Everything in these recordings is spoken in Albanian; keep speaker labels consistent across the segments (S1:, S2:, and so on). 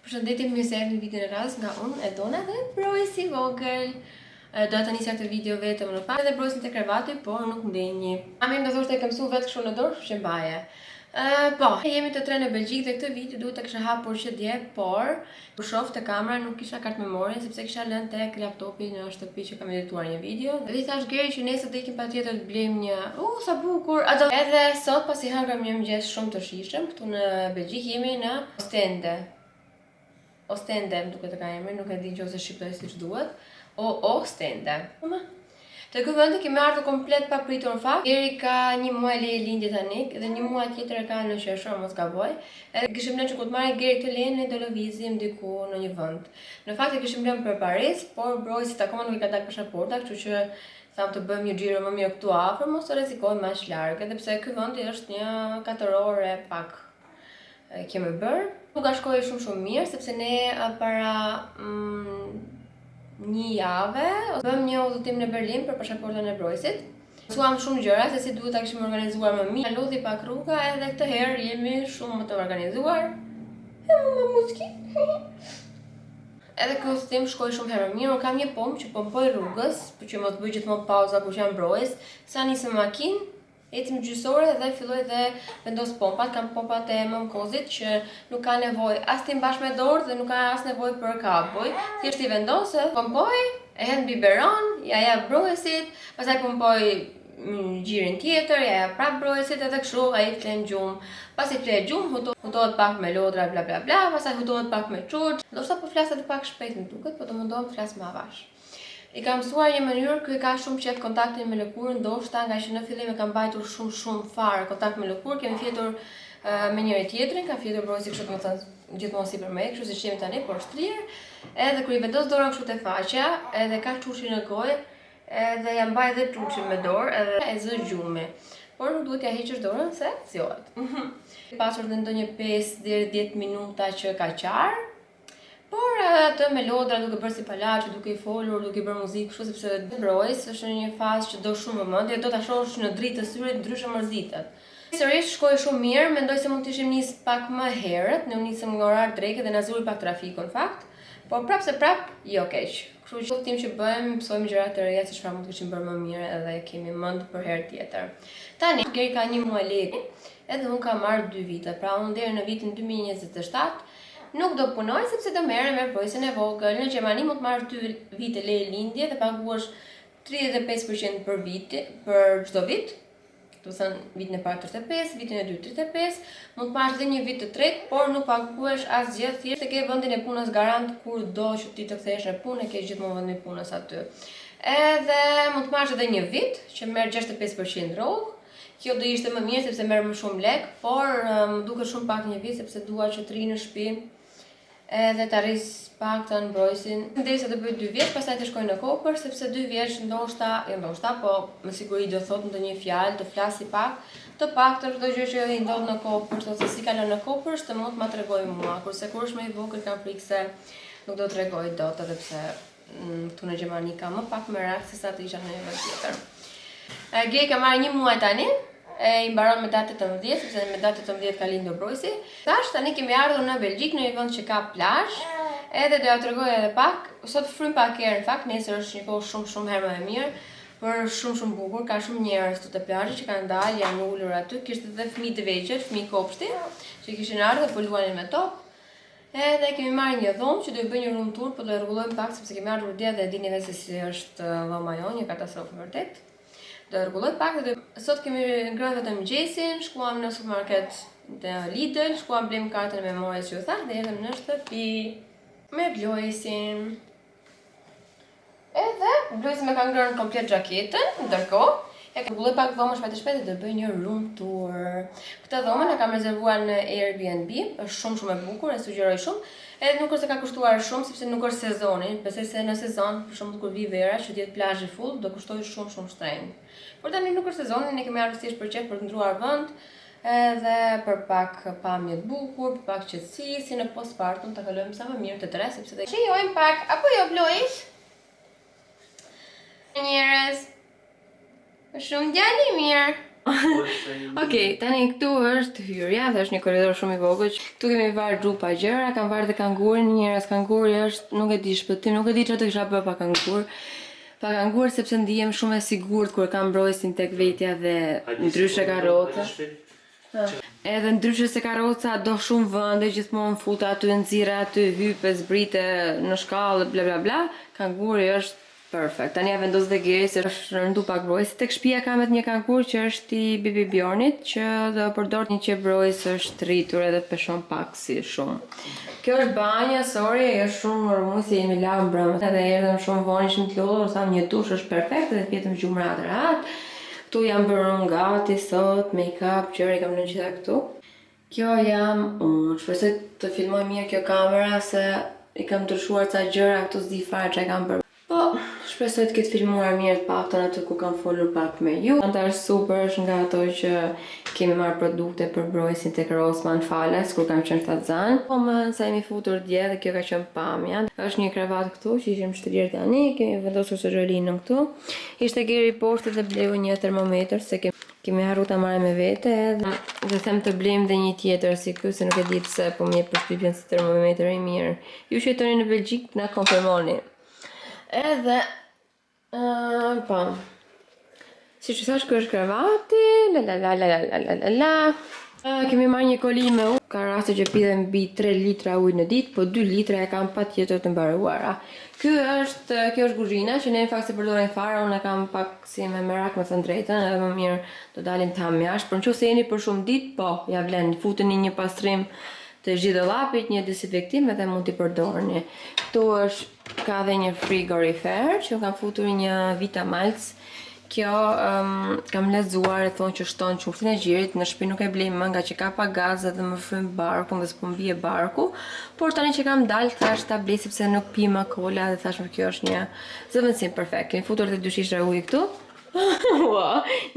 S1: Përshëndetje, mirë se erdhët në videon e radhës nga unë, Edona dhe Brojsi i vogël. Doja ta nisja këtë video vetëm në fakt, edhe Brojsin te krevati, por nuk ndenji. Mami më thoshte e ke mësu vetë kështu në dorë, kështu që mbaje. Po, jemi të tre në Belgjikë dhe këtë video duhet ta kisha hapur që dje, por kur shoh te kamera nuk kisha kartë memorie sepse kisha lënë tek laptopi në shtëpi që kam edituar një video. Dhe i thash Geri që nesër do ikim patjetër të blejmë një, u sa bukur. A do edhe sot pasi hëngrëm një mëngjes shumë të shijshëm këtu në Belgjikë jemi në Ostende. Ostende, më duket e ka emrin, nuk e di nëse shqiptoj siç duhet. O Ostende. Ma. Te ky vend kemi ardhur komplet papritur në fakt. Geri ka një muaj leje lindje tani dhe një muaj tjetër e ka në qershor, mos gaboj. Edhe kishim lënë që kur të marrë Geri këtë leje ne do lëvizim diku në një vend. Në fakt e kishim lënë për Paris, por Brojsit akoma nuk i ka dalë pasaporta, kështu që thamë të bëjmë një xhiro më mirë këtu afër, mos të rrezikojmë aq larg, edhe pse ky vendi është një 4 orë e pak e kemi bërë. Rruga shkoi shumë shumë mirë, sepse ne para mm, një jave bëmë një udhëtim në Berlin për pasaportën e Brojsit. Mësuam shumë gjëra se si duhet ta kishim organizuar më mirë. Lodhi pak rruga edhe këtë herë jemi shumë më të organizuar. E më muski. Edhe ky udhëtim shkoi shumë herë më mirë. Unë kam një pompë që pompoj rrugës, për që mos bëj gjithmonë pauza kur jam Brojs. Sa nisëm me makinë, Ecim gjysë ore dhe filloj dhe vendos pompat, kam pompat e Momcozit që nuk ka nevojë as t'i mbash me dorë dhe nuk ka as nevojë për kabuj. Thjesht i vendos e pompoj, e hedh biberon, ja jap Brojsit, pastaj pompoj gjirin tjetër, ja jap prap Brojsit edhe kështu ai flen gjumë. Pasi fle gjumë, huto, hutohet pak me lodra bla bla bla, pastaj hutohet pak me çuç. Ndoshta po flas edhe pak shpejt më duket, po do mundohem të flas më avash. I kam mësuar një mënyrë, ky e ka shumë qejf kontaktin me lëkurën, ndoshta nga që në fillim e kam mbajtur shumë shumë fare kontakt me lëkurë, kemi fjetur me njëri tjetrin, ka fjetur Brojsi kështu domethënë gjithmonë sipër meje, kështu siç jemi tani, por shtrirë. Edhe kur i vendos dorën kështu te faqja, edhe ka çuçin në gojë, edhe ja mbaj edhe çuçin me dorë, edhe e zë gjumi. Por nuk duhet t'ja heqësh dorën se zgjohet. Pasur dhe ndonjë 5 deri 10 minuta që ka qarë, Por atë me lodra duke bërë si palaço, duke i folur, duke i bërë muzikë, kështu sepse Brojs është në një fazë që do shumë vëmendje, do ta shohësh në dritë të syrit, ndryshe mërzitet. Sërish shkoi shumë mirë, mendoj se mund të ishim nis pak më herët, ne u nisëm nga orar dreke dhe na zuri pak trafiku në fakt, por prapë se prapë jo keq. Kështu që udhëtim që bëjmë, mësojmë gjëra të reja se çfarë mund të kishim bërë më mirë edhe kemi mend për herë tjetër. Tani, Geri ka një muaj leje, edhe unë kam marrë 2 vite, pra unë deri në vitin 2027 Nuk do punoj sepse do merrem me Brojsin e vogël. Në Gjermani mund të marrësh 2 vite leje lindje dhe paguash 35% për vit, për çdo vit. Do të thënë vitin e parë 35, vitin e dytë 35, mund të marrësh edhe një vit të tretë, por nuk paguash asgjë, thjesht e ke vendin e punës garant kurdo që ti të kthehesh në punë, e ke gjithmonë vendin e punës aty. Edhe mund të marrësh edhe një vit që merr 65% rrogë, Kjo do ishte më mirë sepse merr më shumë lek, por më duket shumë pak një vit sepse dua që të rri në shtëpi edhe ta rris pak të Brojsin. Derisa të bëj 2 vjeç, pastaj të shkoj në kopër, sepse 2 vjeç ndoshta, jo ndoshta, po me siguri do thotë ndonjë fjalë, do flasi pak, të paktën çdo gjë që i ndodh në kopër, ose si kalon në kopër, të mund të ma tregojë mua, kurse kur është më i vogël kam frikë se nuk do tregoj dot edhe pse këtu në Gjermani ka më pak merak se sa të isha në një vend tjetër. Geri ka marrë një muaj tani, e i mbaron me datë 18, sepse me datë 18 ka lindur Brojsi. Tash tani kemi ardhur në Belgjikë, në një vend që ka plazh, edhe do ja tregoj edhe pak. Sot fryn pak erë, në fakt, nesër është një kohë shumë shumë herë më e mirë, por është shumë shumë bukur, ka shumë njerëz këtu te plazhi që kanë dalë, janë ulur aty, kishte edhe fëmijë të vegjël, fëmijë kopshti, që kishin ardhur dhe po luanin me top. Edhe kemi marrë një dhomë që do i bëj një room tour, po do e rregullojmë pak sepse kemi ardhur dje dhe e dini vetë se si është dhoma jonë, një katastrofë vërtet. Do e rregulloj pak dhe do... sot kemi ngrënë vetëm mëngjesin, shkuam në supermarket në Lidl, shkuam blem kartën e memorias që ju thash dhe erdhëm në shtëpi me Blojsin. Edhe Blojsi më ka ngrënë komplet xhaketën, ndërkohë e rregulloj pak dhomën shpejt e shpejt dhe do bëj një room tour. Këtë dhomën e kam rezervuar në Airbnb, është shumë shumë e bukur, e sugjeroj shumë. Edhe nuk është se ka kushtuar shumë sepse nuk është sezoni. Besoj se në sezon, për shembull kur vi vera, që të jetë plazhi full, do kushtojë shumë shumë shtrenjtë. Por tani nuk është sezoni, ne kemi ardhur thjesht për qejf për të ndruar vend, edhe për pak pamje të bukur, për pak qetësi, si në postpartum ta kalojmë sa më mirë të tre, sepse dhe shijojmë pak, apo jo Blojs? Njerëz, shumë djalë i mirë. Okej, tani këtu është hyrja dhe është një korridor shumë i vogël. Këtu kemi varë xhupa gjëra, kam varë dhe kangurin, njerëz kanguri është, nuk e di shpëtim, nuk e di çfarë do kisha bërë pa kangur. Pa kangur sepse ndihem shumë e sigurt kur kam mbrojtësin tek vetja dhe ndryshe karroca. Edhe ndryshe se karroca do shumë vende, gjithmonë fute aty, nxirre aty, hype, zbrite në shkallë, bla bla bla. Kanguri është perfekt. Tani ja vendos dhe Geri se është rëndu pak Brojsi. Tek shtëpia kam edhe një kangur që është i Bibi Bjornit, që do e përdor një që Brojs është rritur edhe peshon pak si shumë. Kjo është banja, sorry, është shumë rrëmujë se jemi la mbrëmë. Edhe erdhëm shumë vonë, ishim të lodhur, thamë një dush është perfekt edhe fjetëm gjumë rahat rahat. Këtu jam bërë unë gati sot, make-up, gjëra i kam lënë gjitha këtu. Kjo jam unë. Shpresoj të filmoj mirë kjo kamera se i kam ndryshuar ca gjëra këtu s'di fare çka kam bërë. Po, shpresoj të ketë filmuar mirë të paktën aty ku kam folur pak me ju. Çanta është super, është nga ato që kemi marrë produkte për brojësin tek Rossmann falas kur kam qenë shtatzan. Po më sa jemi futur dje dhe kjo ka qenë pamja. Është një krevat këtu që ishim shtrirë tani, kemi vendosur sexholinën këtu. Ishte Geri poshtë dhe bleu një termometër se kemi kemi harru ta marrim me vete edhe dhe them të blejmë dhe një tjetër si ky se nuk e di pse po më jep përshtypjen si termometër i mirë. Ju që jetoni në Belgjik na konfirmoni. Edhe po. Si që thash, ky është krevati, la la la la la la la la. Kemi marrë një koli me ujë. Ka raste që pi dhe mbi 3 litra ujë në ditë, po 2 litra e kam patjetër të mbaruara. Ky është, kjo është kuzhina që ne në fakt se përdorim fare, unë e kam pak si me merak me thënë drejtën, edhe më mirë do dalim të hamë jashtë, por nëse jeni për shumë ditë, po, ja vlen, futeni një pastrim të gjithë dollapit, një desinfektim edhe mund t'i përdorni. Këtu është ka dhe një frigorifer që kam futur një Vitamalz. Kjo kam lexuar e thonë që shton qumështin e gjirit, në shtëpi nuk e blej më nga që ka pak gaz edhe më fryn barku dhe s'po mbije barku. Por tani që kam dalë thash ta blej sepse nuk pi më kola dhe thash më kjo është një zëvendësim perfekt. Kemi futur edhe dy shishe ujë këtu. Ua,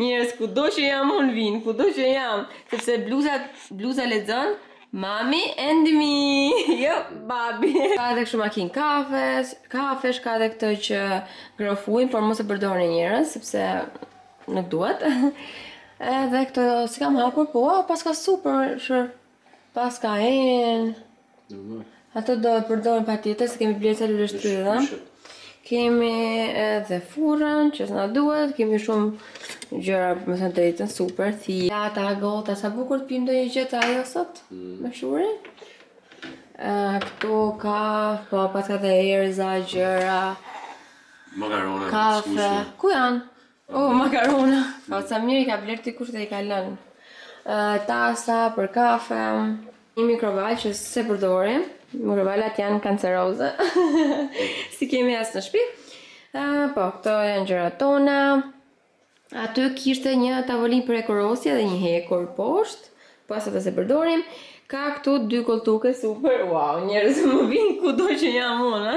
S1: njerëz kudo që jam unë vinë, kudo që jam, sepse bluza bluza lexon Mami and me, jo babi. Ka edhe kështu makinë kafes, kafesh, ka edhe këtë që ngroh ujin, por mos e përdorni njerëz sepse nuk duhet. Edhe këto si kam hapur, po ua, paska super, shër. Paska enë. Ato do e përdorim patjetër se kemi blerë ca luleshtrydhe. Kemi edhe furrën që s'na duhet, kemi shumë gjëra, me thënë drejtën, super, Ata gota, sa bukur të pim ndonjë gjë të ajo sot, me shurin. Këtu ka, po, paska dhe erza, gjëra,
S2: Makarona,
S1: kafe. Ku janë? Oh, makarona. Po, sa mirë i ka blerë dikush dhe i ka lënë. Tasa për kafe. Një mikroval që se përdorim. Mikrovalat janë kanceroze. Si kemi as në shtëpi. Po, këto janë gjërat tona. Aty kishte një tavolinë për hekurosje dhe një hekur poshtë. Po as atë se përdorim. Ka këtu dy koltuke super. Wow, njerëz më vinë kudo që jam unë.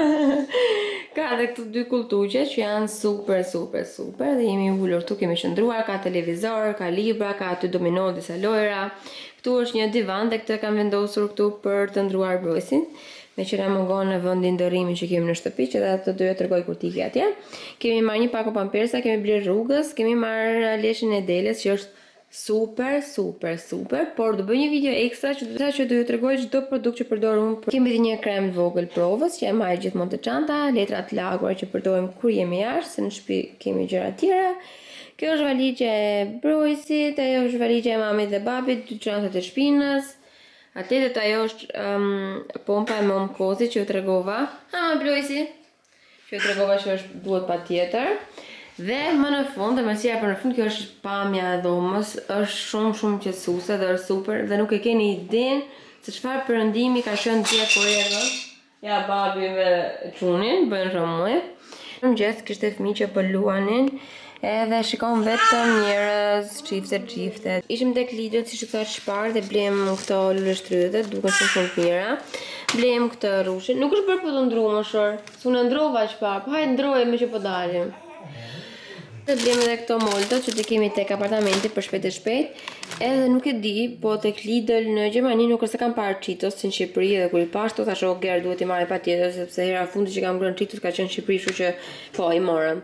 S1: Ka edhe këtu dy koltuqe që janë super, super, super. Dhe jemi ulur këtu, kemi qëndruar, ka televizor, ka libra, ka aty domino disa lojra. Këtu është një divan dhe këtë e kam vendosur këtu për të ndruar brojsin. Me që na mungon në vendin ndërrimin që kemi në shtëpi, që dhe atë do ju tregoj kur t'iki atje. Kemi marrë një pako pampersa, kemi blerë rrugës, kemi marrë leshin e deles që është super, super, super, por do bëj një video ekstra që do që do ju tregoj çdo produkt që përdor unë. Kemi edhe një krem të vogël provës që e marr gjithmonë te çanta, letra të lagura që përdorim kur jemi jashtë, se në shtëpi kemi gjëra tjera. Kjo është valixhe e brojësit, ajo është valixhe e mamit dhe babit, dy çantat e shpinës. Atletet ajo është pompa e Momcozit që ju tregova. Ha, Blojsi, që ju tregova që është duhet patjetër. Dhe më në fund, dhe mësia për në fund, kjo është pamja e dhomës, është shumë shumë qetësuese dhe është super dhe nuk e keni idenë se çfarë perëndimi ka qenë dje kur erdhëm. Ja babi me çunin, bëjnë rrëmujë. Në mëngjes kishte fëmijë që po luanin, edhe shikon vetëm njerëz, çifte, çifte. Ishim tek Lidl, siç e thash parë, dhe blem këto luleshtrydhe, duken shumë shumë të mira. Blem këtë rrushin. Nuk është bërë po të ndru më shor. Se unë ndrova çfarë, po hajde ndroje me që po dalim. Dhe blemë edhe këto molto që t'i kemi tek apartamenti për shpejt e shpejt. Edhe nuk e di, po tek Lidl në Gjermani nuk është se kam parë Cheetos si në Shqipëri edhe kur i pashë këto thashë o Ger duhet t'i marrim patjetër sepse hera e fundit që kam ngrënë Cheetos ka qenë në Shqipëri, kështu që po i morëm.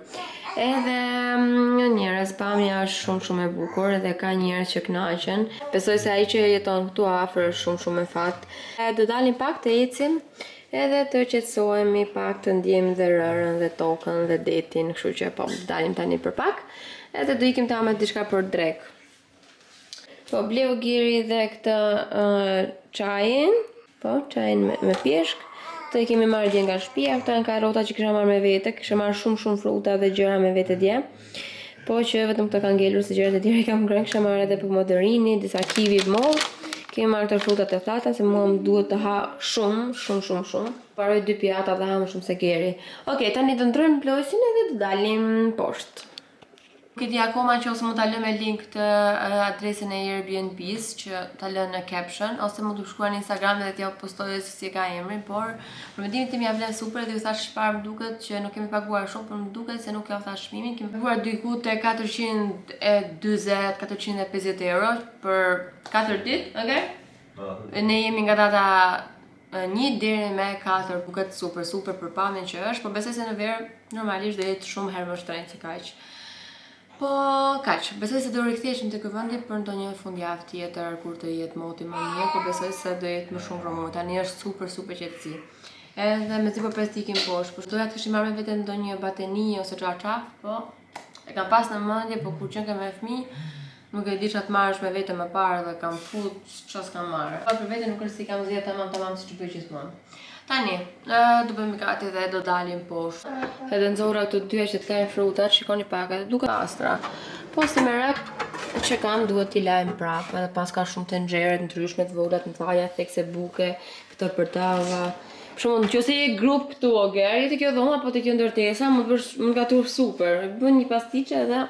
S1: Edhe mm, njerëz pamja është shumë shumë e bukur dhe ka njerëz që kënaqen. Besoj se ai që jeton këtu afër është shumë shumë me fat. E, do dalim pak të ecim Edhe të qetësohemi pak, të ndjejmë dhe rërën dhe tokën dhe detin, kështu që po, dalim tani për pak. Edhe do ikim të hamë diçka për drekë. Po bleu Geri dhe këtë uh, çajin, po çajin me, me pjeshkë. Këto i kemi marrë dje nga shtëpia, këto janë karrota që kisha marrë me vete, kisha marrë shumë shumë fruta dhe gjëra me vete dje. Po që vetëm këto kanë ngelur se gjërat e tjera i kam ngrënë, kisha marrë edhe pomodorini, disa kivi mollë. Kemi marrë këto frutat e thata se mua më duhet të ha shumë, shumë, shumë, shumë. Mbaroj dy pjata dhe ha më shumë se Geri. Okej, tani do ndrojmë Bloisin edhe do dalim poshtë. Nuk e di akoma që ose mund ta lë me link të adresën e Airbnb-s që ta lë në caption ose mund të shkruaj në Instagram dhe t'ja postoj se si e ka emrin, por për mendimin tim ja vlen super dhe ju thash çfarë më duket që nuk kemi paguar shumë, por më duket se nuk ja thash çmimin. Kemi paguar diku te 440 450 euro për 4 ditë, okay? Po. Ne jemi nga data 1 deri me 4, duket super super për pamjen që është, po besoj se në verë normalisht do jetë shumë herë më shtrenjtë se kaq. Po kaq, besoj se do riktheheshim te ky vendi për ndonjë fundjavë tjetër kur të jetë moti më mirë, po besoj se do jetë më shumë rrëmujë. Tani është super super qetësi. Edhe mezi po pres të ikim poshtë, po doja të kishim marrë me vete ndonjë bateni ose çarçaf, po e kam pas në mendje, po kur qenke me fëmijë, Nuk e di ça të marrësh me vete më parë dhe kam fut ça s'kam marrë. Pa për vete nuk është se i kam zgjedhur tamam tamam siç bëj gjithmonë. Tani, do bëhemi gati dhe do dalim poshtë. Edhe nxorra këto dyja që të lajmë frutat, shikoni pak edhe duken pastra. Po si merak që kam duhet t'i lajmë prapë, edhe pas ka shumë tenxhere të ndryshme të vogla të mëdha, thekse buke, këto për tava. Për shembull, nëse je grup këtu o Ger, je te kjo dhoma apo te kjo ndërtesa, mund të bësh mund të gatuash super. Bën një pastiçe edhe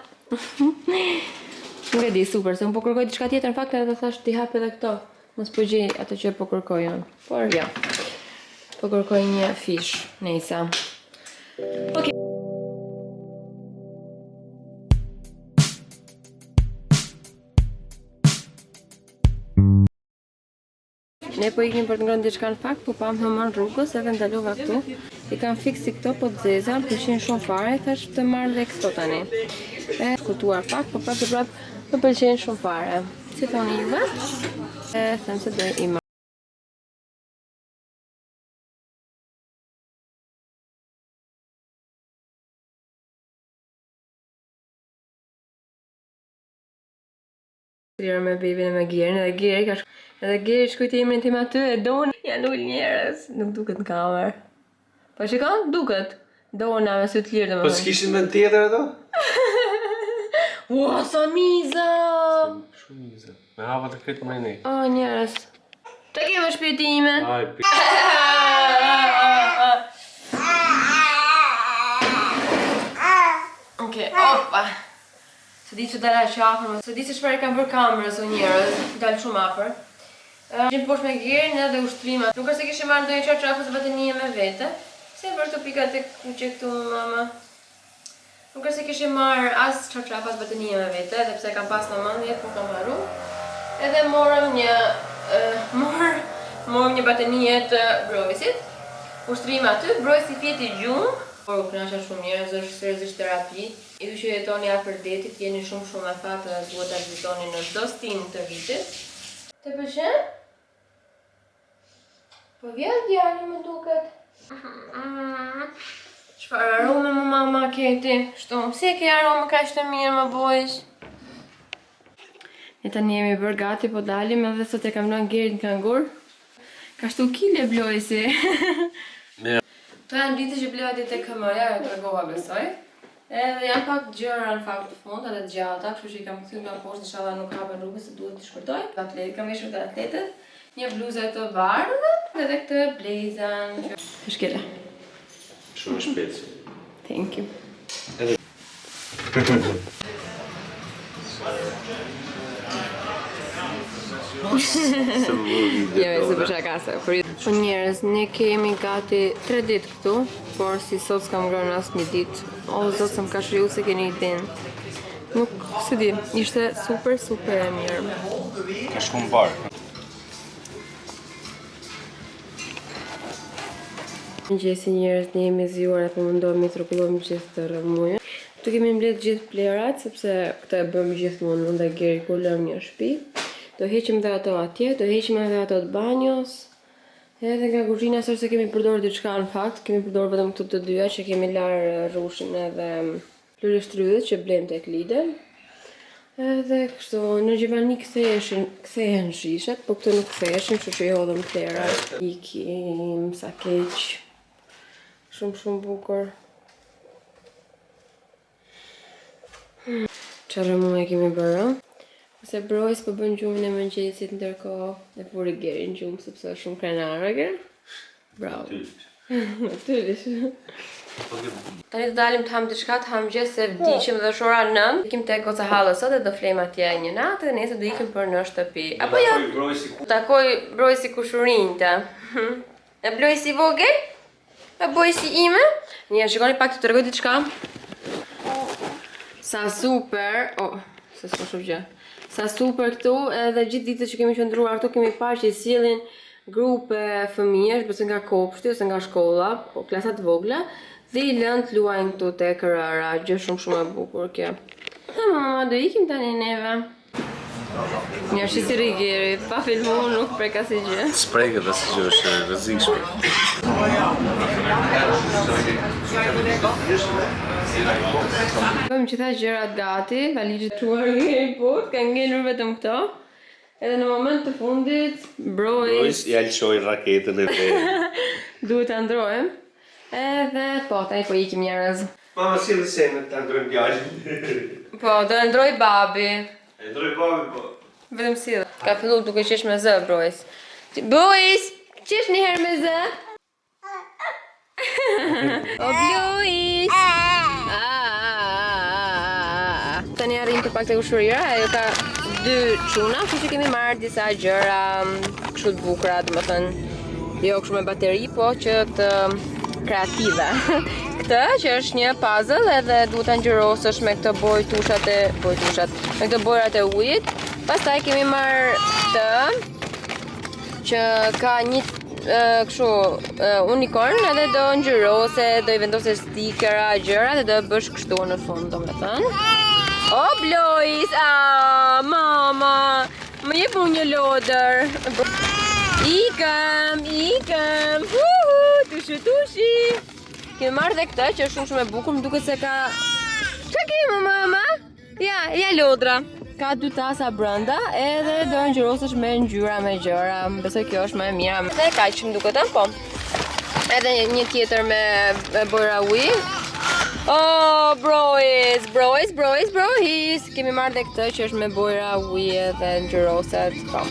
S1: Nuk e di, super, se unë po kërkoj diçka tjetër, në fakt edhe thash t'i hap edhe këto. Mos po gjej ato që po kërkoj unë. Por jo. Po kërkoj një fish, nejse. Okej. Ne po ikim për të ngrënë diçka në fakt, po pamë hëmën rrugës edhe ndalova këtu. I kam fiks si këto, po të zeza, më pëlqejnë shumë fare, thash të marr dhe këto tani. E shkurtuar pak, po prapë prapë më pëlqejnë shumë fare. Si thoni juve? E them se do i marr. Lirë me bebin e me Gerin edhe Geri ka shku edhe Geri shkrujti emrin tim aty e Dona janë ul njerëz nuk duket në kamerë po shikon duket Dona me sy të lirë domethënë
S2: Po s'kishin vend tjetër ato?
S1: Ua, sa miza!
S2: Shumë miza. Me hapa të këtë më ne.
S1: O, njerëz. Të kemi shpirti ime.
S2: Aj, pi.
S1: Okej, opa. S'e di që dala që afër, s'e di se çfarë i kam bërë kamerës o njerëz, dal shumë afër. Ishim poshtë me Gerin edhe u shtrimë. Nuk është se kishim marrë ndonjë çarçaf ose batanije me vete. Pse e bërë këto pikat e kuqe këtu mama? Nuk është se kishim marrë as çarçaf as batanije me vete, edhe pse e kam pas në mendje, po kam harru. Edhe morëm një mor, morëm një batanije të Brojsit. U shtrimë aty, Brojsi fjeti gjumë, por u kënaqa shumë njerëz, është seriozisht terapi. Ju që jetoni afër detit jeni shumë shumë me fat dhe duhet ta vizitoni në çdo stinë të vitit. Të pëlqen? Po vjen djali më duket. Çfarë arome më mama ke ti? Kështu, si e ke aromë kaq të mirë më bojsh? Ne tani jemi bërë gati, po dalim edhe sot e kam lënë Gerin në kangur. Ka shtu kile Blojsi. Këto janë lidhje që bleva dje tek HM-ja, ju tregova besoj. Edhe janë pak gjëra në fakt në fund, edhe të gjata, kështu që i kam kthyer nga poshtë, inshallah nuk hapen rrugës se duhet t'i shkurtoj. Atlet, kam veshur të atletet, një bluzë të bardhë dhe këtë blazën që e shkela.
S2: Shumë shpejt.
S1: Thank you.
S2: Edhe
S1: Jo, se për shaka se, për ju. Po njerëz, ne kemi gati 3 ditë këtu, por si sot s'kam ngrënë asnjë ditë. O zot sa më ka shiju s'e keni idenë. Nuk s'e di, ishte super super e mirë.
S2: Ka shku në bar.
S1: Mëngjesi njerëz, ne jemi zgjuar e po mundohemi të rregullojmë gjithë të rrëmujën. Këtu kemi mbledh gjithë plerat, sepse këtë e bëjmë gjithmonë unë dhe Geri kur lëmë një shtëpi. Do heqim dhe ato atje, do heqim edhe ato të banjos. Edhe nga kuzhina s'është se kemi përdorur diçka në fakt, kemi përdorur vetëm këto të dyja që kemi larë rrushin edhe luleshtrydhet që blejmë tek Lidl. Edhe kështu, në Gjermani ktheheshin, kthehen shishet, po këtu nuk ktheheshin, kështu që i hodhëm plerat. Ikim, sa keq. Shumë shumë bukur. Çfarë rrëmuje kemi bërë, ë? Se Brojs po bën gjumin e mëngjesit ndërkohë e vuri Gerin gjumë sepse është shumë krenar, o Ger? Bravo. Natyrisht. Tani do dalim të ham diçka, të ham gjë se vdiqëm dhe është ora 9. Ikim te goca hallës sot dhe do flejmë atje një natë dhe nesër do ikim për në shtëpi. Apo jo? Takoj Brojsi kushurinjtë. E Brojsi vogël? E Brojsi ime? Një, shikoni pak të tregoj diçka. Sa super, oh, se s'po shoh gjë. Sa super këtu, edhe gjithë ditët që kemi qëndruar këtu kemi parë që i sjellin grupe fëmijësh, besoj nga kopshti ose nga shkolla, po klasa të vogla, dhe i lënë të luajnë këtu tek rëra, gjë shumë shumë e bukur kjo. Ha mama, do ikim tani neve. Një shi si rri Geri, pa filmu nuk prek asnjë gjë.
S2: S'preket asnjë gjë, është e rrezikshme.
S1: Bëjmë gjitha gjërat gati, valixhet çuar Geri poshtë, kanë ngelur vetëm këto. Edhe në moment të fundit, Brojs
S2: Brojs ja lëshoi raketën e vet.
S1: Duhet ta ndrojmë. Edhe po, tani po ikim njerëz.
S2: Mama si dhe se ta ndrojmë djalin.
S1: Po, do e ndroj babi.
S2: E ndroj babi, po.
S1: Vetëm si dhe. Ka fillu duke qesh me zë, Brojs. Brojs, qesh një herë me zë? O Bluis! Tani arrim të pak te kushërira, ajo ka dy çuna, kështu që kemi marrë disa gjëra kështu të bukura, domethënë jo kështu me bateri, po që të kreative. Këtë që është një puzzle edhe duhet ta ngjyrosësh me këto bojë tushat e bojë tushat, me këto bojrat e ujit. Pastaj kemi marrë këtë që ka një kështu unicorn edhe do ngjyrose, do i vendose stikera, gjëra dhe do e bësh kështu në fund, domethënë. O Blois, a mama, më jep mu një lodër. Ikëm, ikëm, huhu, tushu tushi. Kemi marrë dhe këtë që është shumë shumë e bukur, më duket se ka Çka kemi mama? Ja, ja lodra. Ka dy tasa brenda edhe do ngjyrosësh me ngjyra, me gjëra. Besoj kjo është më e mira. Dhe kaq më duket, ëh, po. Edhe një tjetër me bojra uji. Oh, Brojs, Brojs, Brojs, Brojs. Kemi marrë dhe këtë që është me bojra uji edhe ngjyroset, po.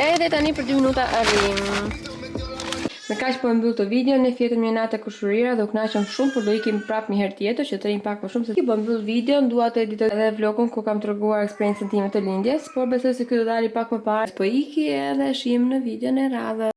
S1: Edhe tani për 2 minuta arrim. Me kaq po e mbyll të video, ne fjetëm një natë e kushërira dhe u kënaqëm shumë, por do ikim prap një herë tjetër që të rrim pak më shumë se po mbyll videon, dua të editoj edhe vlogun ku kam treguar eksperiencën time të lindjes, por besoj se ky do dali pak më parë. Po iki edhe shihemi në videon e radhës.